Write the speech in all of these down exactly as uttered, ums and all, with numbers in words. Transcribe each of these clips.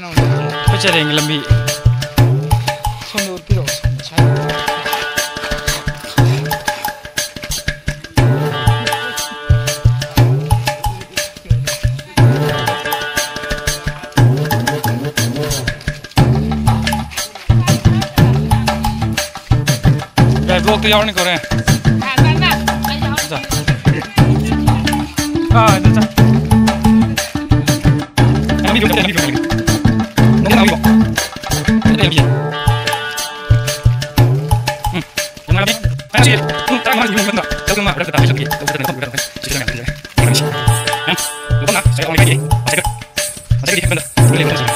ꯑꯩꯈꯣꯏ ꯆꯦꯔꯦꯟꯒꯤ ꯂꯝꯕꯤ꯫ ꯁꯣꯝꯗ ꯎꯠꯄꯤꯔꯛꯑꯣ, ꯁꯣꯝꯗ, ꯁ꯭ꯋꯥꯏꯗ꯫ ꯚꯥꯏ, vlogꯇ ꯌꯥꯎꯔꯅꯤꯀꯣ ꯍꯣꯔꯦꯟ꯫ ꯑꯥ, ꯑꯗꯨ ꯆꯥ꯫ ꯎꯝ꯫ ꯄꯨꯡ ꯇꯔꯥꯃꯉꯥ ꯁꯨꯕ ꯃꯇꯝꯗ ꯂꯧꯗꯨꯅ ꯃꯥ ꯈꯨꯗꯛꯇ ꯇꯥꯕ ꯏꯁꯨꯒꯤ ꯂꯧ ꯆꯠꯇꯅ ꯃꯐꯝ ꯈꯨꯗꯛꯇ ꯁꯤꯁꯨ ꯌꯥꯝ ꯐꯖꯔꯦ꯫ ꯃꯐꯝꯁꯤ꯫ ꯃꯐꯝꯅ ꯉꯁꯥꯏ ꯑꯋꯥꯡ ꯂꯩꯀꯥꯏꯒꯤ ꯉꯁꯥꯏꯒ ꯉꯁꯥꯏꯒꯗꯤ ꯍꯦꯟꯕꯗ ꯂꯣꯏ ꯂꯩꯕ ꯃꯐꯝꯁꯤꯅꯤ꯫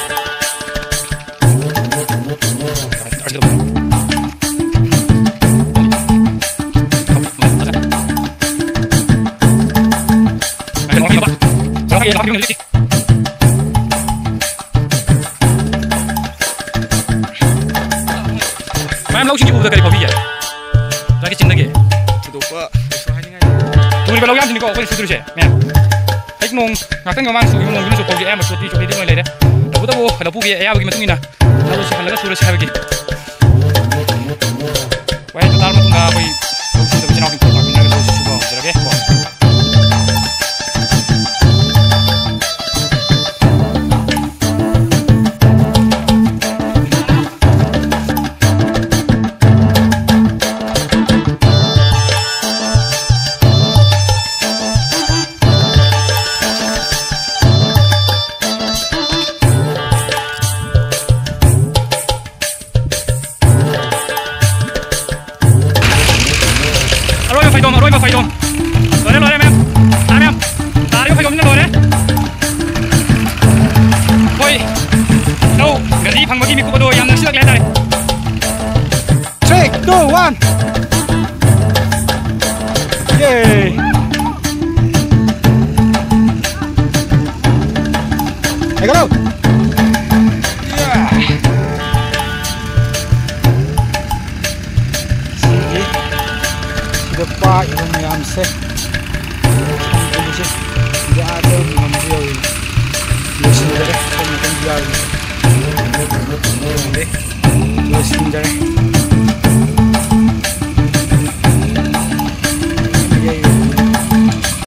ꯃꯌꯥꯝ ꯂꯧꯁꯤꯡꯁꯤ ꯎꯕꯗ ꯀꯔꯤ ꯐꯥꯎꯕꯤꯒꯦ? ꯅꯪꯒꯤ ꯆꯤꯟꯗꯒꯤ꯫ ꯊꯣꯏꯗꯣꯛꯄ ꯀꯩꯁꯨ ꯍꯥꯏꯅꯤꯡꯉꯥꯏ ꯂꯩꯇꯦ꯫ ꯎꯔꯤꯕ ꯂꯧ ꯌꯥꯝꯁꯤꯅꯤꯀꯣ ꯑꯩꯈꯣꯏ ꯁꯨꯗꯣꯏꯁꯦ, ꯃꯌꯥꯝ꯫ ꯍꯦꯛ ꯅꯣꯡ ꯉꯥꯛꯇꯪꯒꯤ ꯃꯃꯥꯡ ꯆꯨꯈꯤꯕ ꯅꯣꯡꯗꯨꯅ ꯆꯨꯐꯧꯗꯤ ꯑꯌꯥꯝꯕ ꯆꯣꯠꯄꯤ ꯆꯣꯠꯄꯤꯗꯤ ꯂꯣꯏ ꯂꯩꯔꯦ꯫ ꯇꯧꯕꯇꯕꯨ ꯂꯧꯄꯨꯒꯤ ꯑꯌꯥꯕꯒꯤ ꯃꯇꯨꯡ ꯏꯟꯅ ꯂꯧ ꯁꯤꯍꯜꯂꯒ ꯁꯨꯔꯁꯤ ꯍꯥꯏꯕꯒꯤ ꯋꯥꯍꯩꯗꯨ ꯇꯥꯔꯕ ꯃꯇꯨꯡꯗ ꯑꯩꯈꯣꯏ ꯂꯧ ꯁꯨꯗꯕ ꯏꯆꯤꯟ ꯏꯅꯥꯎꯁꯤꯡ ꯄꯨꯟꯅ ꯄꯥꯡꯃꯤꯟꯅꯔꯒ ꯂꯧ ꯁꯨꯕ ꯍꯧꯖꯔꯒꯦ ꯀꯣ꯫ ꯑꯔꯣꯏꯕ ꯐꯩꯗꯣꯝ, ꯑꯔꯣꯏꯕ ꯐꯩꯗꯣꯝ꯫ ꯂꯣꯏꯔꯦ, ꯂꯣꯏꯔꯦ, ꯃꯌꯥꯝ꯫ ꯇꯥ, ꯃꯌꯥꯝ꯫ ꯇꯥꯔꯤꯕ ꯐꯩꯗꯣꯝꯁꯤꯅ ꯂꯣꯏꯔꯦ꯫ ꯑꯩꯈꯣꯏ ꯂꯧ ꯒꯥꯔꯤ ꯐꯪꯕꯒꯤ ꯃꯤꯀꯨꯞ ꯑꯗꯣ ꯌꯥꯝ ꯅꯛꯁꯤꯜꯂꯛꯂꯦ ꯍꯥꯏꯇꯥꯔꯦ꯫ Three, two, one. Yay. Hey, go. Yeah. ꯁꯤꯒꯤ ꯁꯤꯗ ꯄꯥꯛꯏꯕ ꯃꯌꯥꯝꯁꯦ, ꯁꯤꯗ ꯑꯥ ꯇꯧꯕ ꯉꯝꯕ ꯌꯧꯔꯤ꯫ ꯂꯣꯏꯁꯤꯟꯖꯔꯦ꯫ ꯑꯩꯈꯣꯏ ꯃꯊꯪ ꯌꯥꯔꯤ꯫ ꯂꯣꯏꯁꯤꯟꯖꯔꯦ꯫